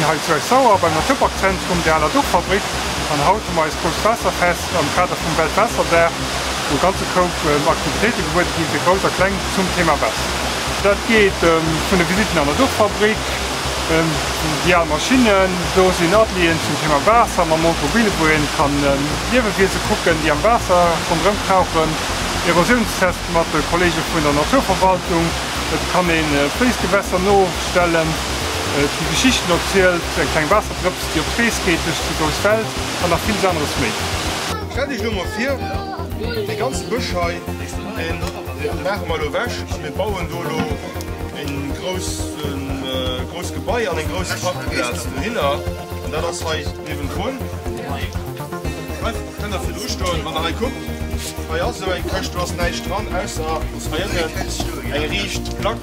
sinn hei zu Esch-Sauer beim Naturparkzentrum, der aler Duchfabrik, an haut hu mer eist grousst Waasserfest am Kader vum Weltwaasserdag, wou e ganze Koup Aktivitéite gebuede ginn fir Grouss a Kleng zum Thema Waasser. Dat geet vun de Visitten an der Duchfabrik, déi al Maschinnen, do sinn Atelieren zum Thema Waasser mam Montrobile, wou een kann Liewewiese kucken, déi am Waasser ronderëm krauchen, Erosiounstest mat de Kollege vun der Naturverwaltung, et kann een Fléissgewässer nostellen, et gi Geschichten erzielt, eng kleng Waasserdrëps, déi op d'Rees geet duerch déi grouss Welt an nach villes aneres méi. Stellt Iech elo mol vir, dee ganze Bësch hei, dee maache mer elo ewech a mir bauen do elo e grousst Gebai an eng grouss Parkplaz dohinner. An dat ass hei niewendrun. Kënnt der virdru stoen, wann der hei kuckt, hei ass esou eng Këscht, do ass näischt dran, ausser hei ënnen eng riicht Plack.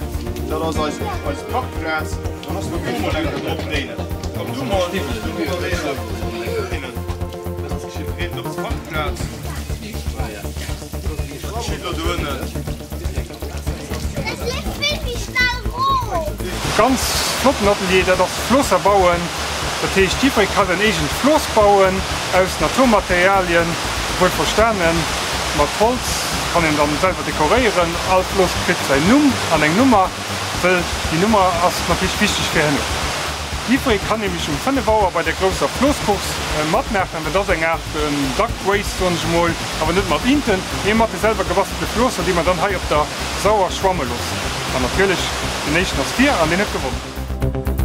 Dat ass eis eis Parkplaz. Da loosse mer do mol eng Kéier drop léinen. Komm du mol doriwwer léinen. Dat ass jiddwereen op d'Parkplaz. Wat geschitt elo do ënnen? Et leeft vill méi schnell rof. Ganz flotten Atelier, dat ass Flosser bauen. Dat heescht jiddweree ka säin eegent Floss bauen aus Naturmaterialien, wuel verstanen mat Holz, kann een dann selwer dekoréieren. All Floss kritt säin Numm an eng Nummer, wëll déi Nummer ass natierlech wichteg fir herno. Jiddweree kann nämlech um 5 Auer bei der grousser Flosscourse matmaachen. Dat ass eng Aart Duck Race soen ech emol, awer net mat Inten, mee mat de selwer gebastelte Flosser, déi mer dann hei op der Sauer schwamme loossen. An natierlech, deen éischten ass vir an deen huet gewonnen.